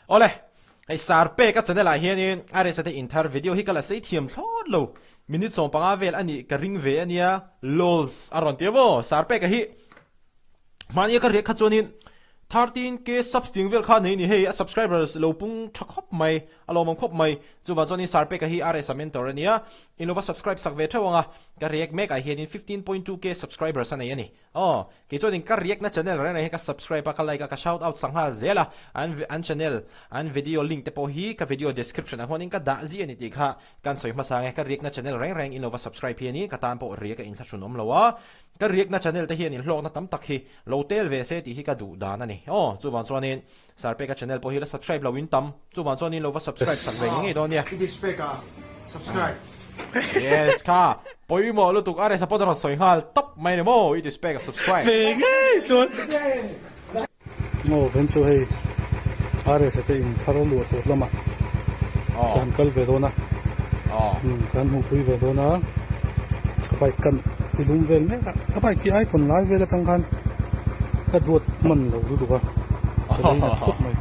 Awle, hei Sarpeka channel ah hianin RSA te inthar video hi ka la sei thiam thlawt lo. Minute 15 vel a nih ka ring ve a nia, lolz a rawn ti a maw? Sarpeka hi mahni a ka riak kha chuanin 13k subs ting vel kha nei ni hei, a subscribers lo pung tha khawp mai, a lawmawm khawp mai. Chuvang chuanin Sarpeka hi RSA mentor a nia, in lo va subscribe sak ve theuh ang a, ka react mek ah hianin 15.2k subscribers a nei a ni. Aw, kei chuanin ka react na channel reng reng hi ka subscribe a, ka like a, ka shout out sak nghal zel a, an an channel, an video link te pawh hi ka video description ah huanin ka dah zia a ni tih kha kan sawi hmasa ang e, ka react na channel reng reng in lo va subscribe hi a ni, ka tan pawh react a inthlahrun awm lo a, ka react na channel te hian inhlawkna tam tak hi lo tel ve se tih hi ka duh dan a ni. Aw, chuvang chuanin Sarpeka channel pawh hi la subscribe lo in tam, chuvang chuan in lo va subscribe sak ve ngei ngei dawn nia. It is Peka, subscribe. Yes kha, pawimawh lutuk a resa pawh rawn sawi nghal tawp mai ni maw, it is Peka subscribe. Ve ngei chuan. Aw ven chu hei RSA te in thar luah tur lamah kan kal ve dawn a, kan hmuhpui ve dawn a, ka bike kan ti lum vel mek a, ka bike hi icon lai vel atang khan ka duat hman lo lutuk a, ka lei nat khawp mai.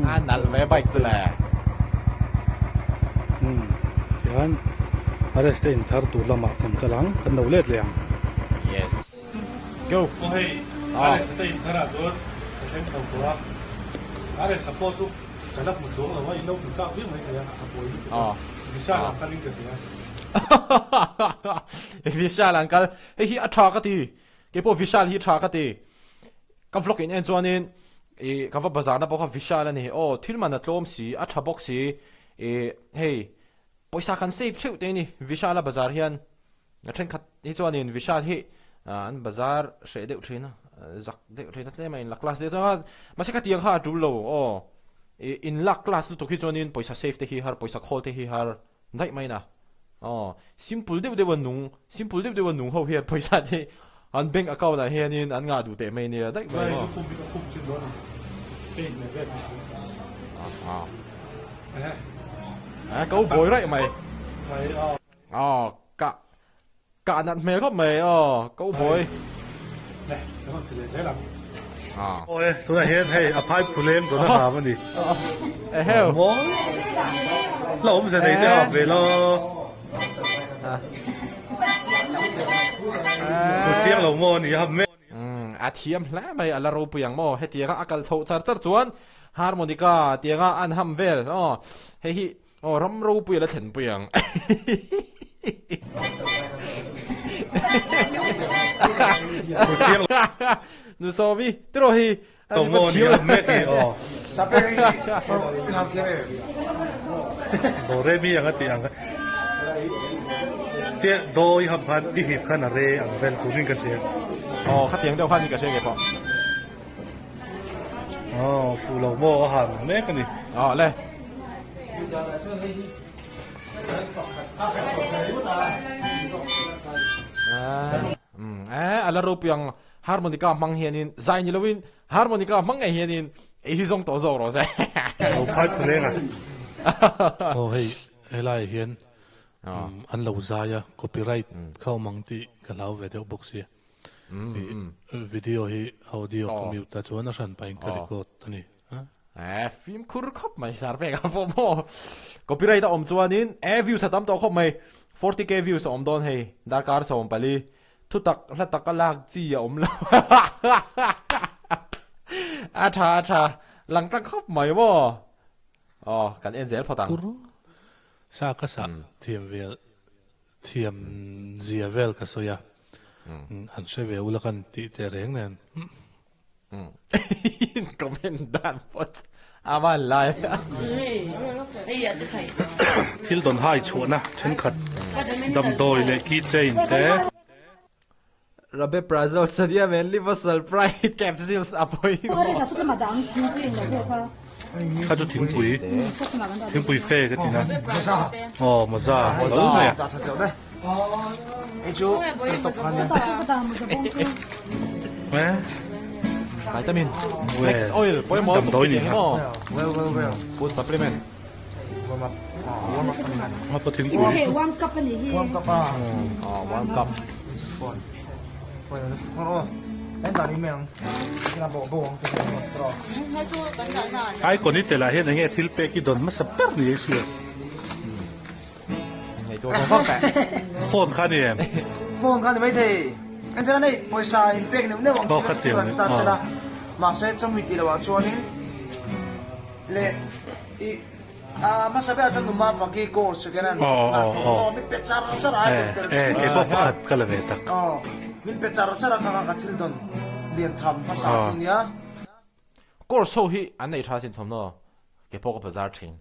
A nalh ve bike chu le. Umm tihian RS te in thar tur lamah kan kal ang, kan lo let leh ang. Yes. Let's go. Aw hei RS te in thar ah chuan ka thleng chho tawh a, RS a pawh chu ka la hmu chuang lo a, in lo hmu chak viau mai thei a, a buai lutuk a, Vishal ang kalin ka hria. Vishal ang kal, hei hi a tha ka ti, keipawh Vishal hi tha ka ti, ka vlog in en chuanin ih ka va bazar na pawh kha Vishal a ni, aw thil man a tlawm si, a tha bawk si, ih hei pawisa kan save theuh te ni Vishal a bazar hian. A thenkhat hi chuanin Vishal hi an bazar hreh deuh thin a, zak deuh thin a tlem a inla class deuh chuan a, mahse khatiang kha a tul lo aw, ih inlak class lutuk hi chuanin pawisa save te hi har, pawisa khawl te hi har daih mai na aw, simple deuh deuh a nung, simple deuh deuh a nung ho hian pawisa te an bank account ah hianin an ngah duh teh mai nia daih mai maw. A ko buai raih mai. Aw ka ka nat hmel khawp mai aw ko buai. Nè, ka rawn ti leh zel ang. Aw e, tunah hian hei a phai phulem dawn a hram a ni. Eheu. La awmze nei te hap ve lo. Hmu chiang lo maw a ni a hap mek. A thiam hle mai a la ropui ang maw hetianga a kal chhoh char char chuan harmonica tianga an ham vel aw hei hi Aw ram ropui a la thlen pui ang. Nu Sawmi tiraw hi a ni va thiam mek hi aw. Do re mi ang a tih ang tia do i ham khan i hip khan a re ang vel turin ka hria. Aw khatiang deuh khan ni ka hria nge pawh. Aw fuh lo maw a han mek a ni. Aw le. Eh a la ropui ang harmonica hmang hianin zai ni lovin harmonica hmang ngei hianin ei hi zawng tawh zawk rawh se. Lo phai phuleng a. Aw hei helai hian an lo zai a copyright kha awm ang tih ka hlau ve deuh bawk sia. Video hi audio ka mute a chuan a hran pahin ka record a ni. Eh fimkhur khawp mai sar vek a pawh maw. Copyright a awm chuanin eh views a tam tawh khawp mai. 40k views a awm dawn hei darkar 14 thutak hla taka lak chi a awm lo. A tha a tha lang tlang khawp mai maw. Aw kan en zel phawt ang. Sa ka sah thiam vel thiam zia vel ka sawi a. Han hre ve ula kan tih teh reng nen. Comment dan pawh chu a van lai. Thil dawn hai chhuahna thenkhat damdawi leh key chain te. Rabeprazole sodium and levosulpride capsules a pawimawh. Kha chu thingpui thingpui fe ka ti na aw mawza lo mai a. Vitamin flax oil pawimawh damdawi ni maw food supplement Apa thingpui warm cup ani hi warm cup. Icon i telah hian enge thil pek i dawn hmasa ber ni ei hriat. Phone kha ni em? Phone kha ni mai thei. Engtin a nei pawisa in pek neuh neuh ang chi kha chu ta sela. Mahse chawmi tih loh ah chuanin leh i a hmasa berah chuan numa faki course second hand aw min pe char char a icon tel chu. Kei pawh pakhat ka la ve tak. Aw min pe char char a kha kha ka thil dawn lian tham hmasa chu nia. Course ho hi an nei tha sin thawmhnaw ke pawh ka bazar thin.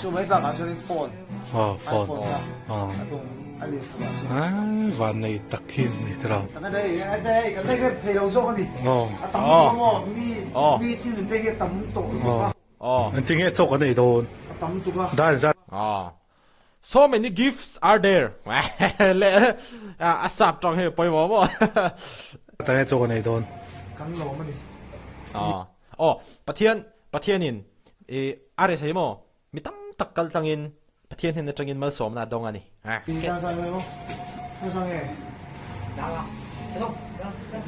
Chu mai bakah chuanin phone, iPhone kha a tum a lian tho ah chuan. Van nei tak hi an ni tiraw. Tak a hei hei kan lei rep thei lo zawk a ni. A tam lutuk a maw mi mi thil min pek hi a tam tawh lutuk a. Engtin nge chaw kan ei dawn? A tam lutuk a. Dan zat. So many gifts are there leh a sap tawng hi pawimawh maw? Tane chaw ka nei dawn. Kan lawm a ni. Aw Pathian Pathianin i a reh thei maw? Mi tam tak kal tlangin Pathian hnen atangin malsawmna a dawng a ni.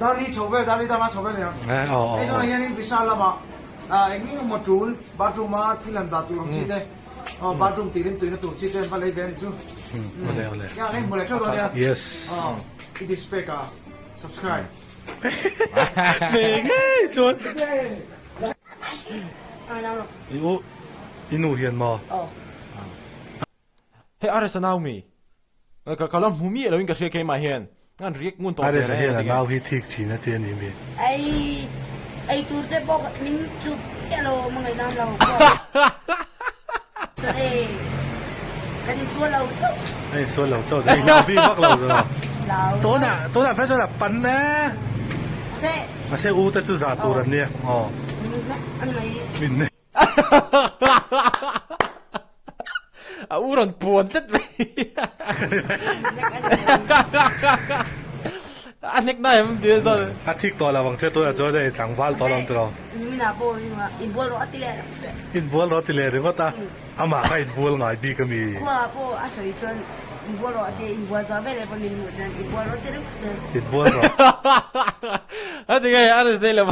Darli chho vel, Darli danga chho vel nia. Hei tunah hianin Vishal lamah eng eng emaw tul bathroom a thil han dah tur ang chi te. Aw bathroom tih rim tuina tur chi te an va lei ve a ni chu. Awle awle. Ya hei hmu leh theuh dawn nia. Yes. Aw i display ka subscribe. Ve ngei chuan. I u i nu hian maw? Hei RS a nau mi. Ka ka la hmu miah loin ka hria keimah hian. An riak ngun tawh RS a hian a nau hi thik thin a ti a ni mi. Ei ei tur te pawh min chup chiah lo awm a ngaihnam lo chuan ei kan insual lo chauh. Kan insual lo chauh i hlau bik vak lo zawh. Tunah tunah phei chuan a pan e. Mahse. Mahse u te chu zah tur an nia aw. Min nek a ni mai. Min nek. A u rawn puan tlat mai. A hnek na em ti a zawn. A thik tawh lo ang che tunah chuan hei tlangval tawh lo ang tiraw. Niminah pawh inbual rawh a ti leh Inbual rawh a ti leh ringawt a, amah kha inbual ngai bik a mi. Khuaah pawh a sawi chuan inbual rawh a ti a, inbual zawh veleh pawh min hmuh chuan inbual rawh a ti ringawt zel. Inbual rawh. A ti nge a ri zei lo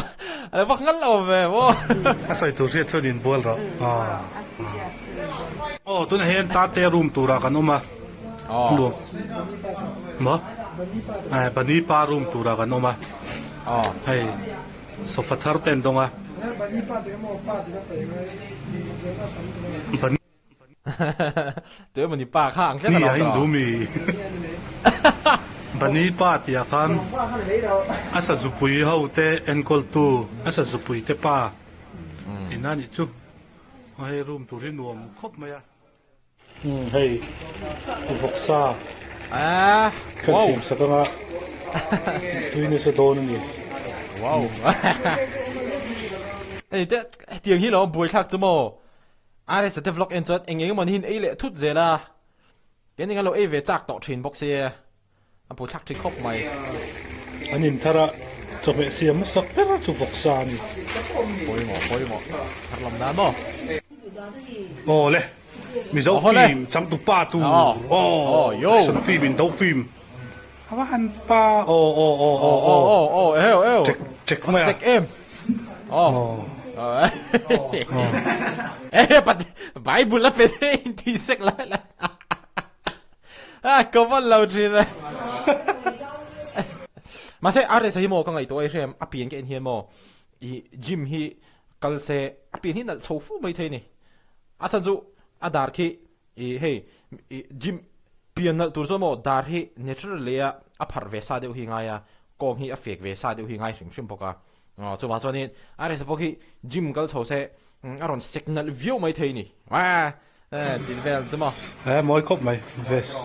a lo vak ngal lo ve maw. A sawi tur hriat chuan inbual rawh. Aw tunah hian tate room turah kan awm a. Nuam maw? Bani pa room turah kan awm a. Hei sofa thar te an dawng a. Bani Tui emaw ni pa kha ang tlat a lo tawh. Bani pa tih ah khan a sazupui ho te enkawl tu a sazupui te pa tihna a nih chu. Hei room tur hi nuam khawp mai a. Hei vawksa kan siam sak anga tui nasa dawn a ni. Wow. Hei te hetiang hi lo buaithlak chu maw. RS te vlog en chuan eng eng emaw ni hin ei leh thut zel a, keini kan lo ei ve chak tawh thin bawk sia, a pui thlak thin khawp mai. An in thar a chawhmeh siam hmasak ber chu vawksa a ni. Pawimawh pawimawh thar lam nan maw. Aw le Mizo film changtu pa tu aw action film in do film a va han pa aw aw aw aw aw aw aw eu eu check check mai a sek em aw eh pat bible a pe te in ti sek lai lai a ka van lo thin e mahse RS hi maw ka ngaihtuah ai hrem a pian ka en hian maw i gym hi kal se a pian hi nalh chho fu mai thei ni a chhan chu a dar khi I hei i gym pian nalh tur chuan maw dar hi naturally a a pharh ve sa deuh hi ngai a, kawng hi a fek ve sa deuh hi ngai hrim hrim bawk a. Aw chuvang chuanin a resa pawh khi gym kal chho se a rawn sek nalh viau mai thei ni. Aaa tin vel chu maw. Eh mawi khawp mai vest.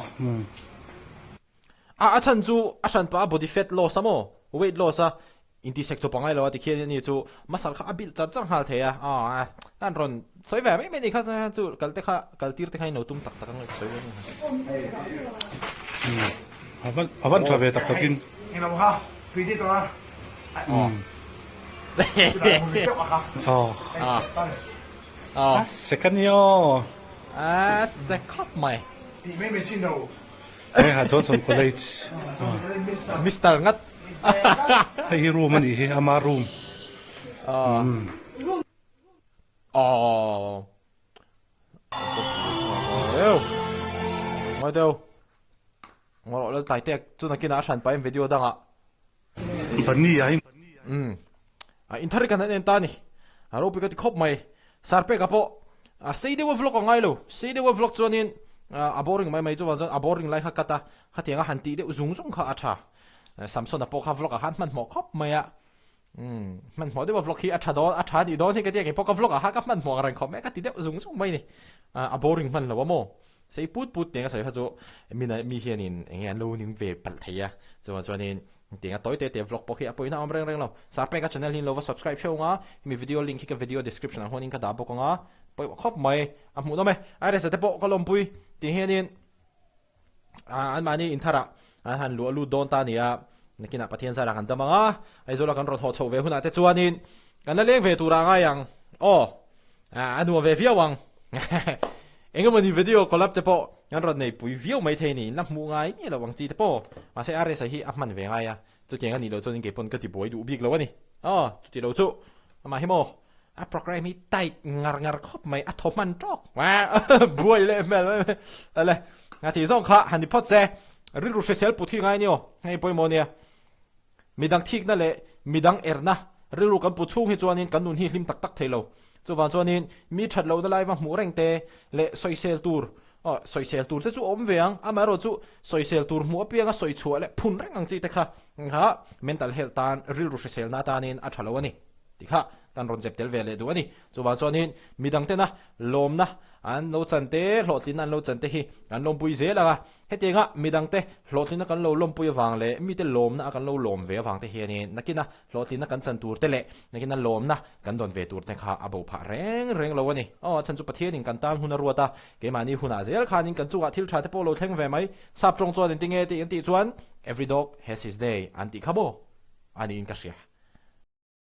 A a chhan chu a hran pah a body fat loss a maw weight loss a inti sek chawp a ngai lo a tikhian ani chu muscle kha a build char char nghal thei a aw an rawn sawi ve mai mai ni kha chu kal te kha kal tir te kha in lo tum tak tak ang sawi ve mai a van tha ve tak tak in englo kha tui ti tawh a aw a sek a nia aw a sek khawp mai tih mai mai chin lo Hei ha Johnson College. Mister ngat. Hei hi room a nih hi, ama room. Aww. Ngawi deuh. Ngawi rawh lal Taitek chu nakinah a hran pahin video dangah. Bunny a hi. Umm. A inthar hi kan han en ta a ni. A ropui ka ti khawp mai. Sarpeka pawh a sei deuha vlog a ngai lo. Sei deuha vlog chuanin a boring mai mai chuvang chuan a boring lai kha cut a, khatianga han tih deuh zung zung kha a tha. Samsona pawh kha vlog ah khan hmanhmawh khawp mai a. Umm hmanhmawh deuha vlog hi a tha dawn a tha nih dawn hi ka tia keipawh ka vlog ah khan ka hmanhmawh ang reng khawp mai a ka ti deuh zung zung mai a ni. A boring hman lo a maw? Sei put put tiang a sawi kha chu mi mi hianin eng nge an lo ning ve palh thei a, chuvang chuanin tiang a tawi te te vlog pawh khi a pawina a awm reng reng lo. Sarpeka channel hi in lo va subscribe hreuh ang a, hemi video link hi ka video description ah huanin ka dah bawk ang a, pawimawh khawp mai a hmuhnawm e. Iris-a te pawh ka lawmpui tiang hianin Anmahni intharah an han luah lut dawn ta a ni a, nakinah Pathian zarah kan dam ang a, Aizawla kan rawn haw chhoh ve hunah te chuanin kan la leng ve turah a ngai ang. Aw, a nuam ve viau ang. Engemawni video collab te pawh kan rawn nei pui viau maithei a ni, in la hmuh ngai miah loh ang chi te pawh. Mahse RSA hi a hman ve ngai a, chutiang a nih loh chuanin kei pawn ka ti buai duh bik lo a ni. Aw, chuti lo chu amah hi maw? A program hi tight ngar ngar khawp mai, a thaw hman tawk. Buai leh hmel mai mai. Ale, nga thih zawng kha han ni phawt se. Rilru hrisel put hi ngai nia aw, hei pawimawh nia. Midang thikna leh midang erna rilru kan put chhung hi chuanin kan nun hi hlim tak tak thei lo. Chuvang chuanin mi that lohna lai va hmuh reng te leh sawisel tur, aw sawisel tur te chu awm ve ang, amaherawh chu sawisel tur hmuh apianga sawi chhuah leh phun reng ang chi te kha kha mental health tan rilru hriselna atanin a tha lo a ni. Ti kha kan rawn zep tel ve leh duh a ni. Chuvang chuanin midang tena lawmna an lo chan te, hlawhtlinna an lo chan te hi kan lawmpui zel ang a. Hetianga midang te hlawhtlinna kan lo lawmpui avang leh mite lawmna a kan lo lawm ve avang te hianin nakina hlawhtlinna kan chan tur te leh nakina lawmna kan dawn ve tur te kha a bo phah reng reng lo a ni. Aw, a chhan chu Pathianin kan tan hun a ruat a, keimahni hunah zel khanin kan chungah thil tha te pawh lo thleng ve mai. Sap tawng chuan engtinge tih an tih chuan, Every dog has his day an tih kha maw? A niin ka hria.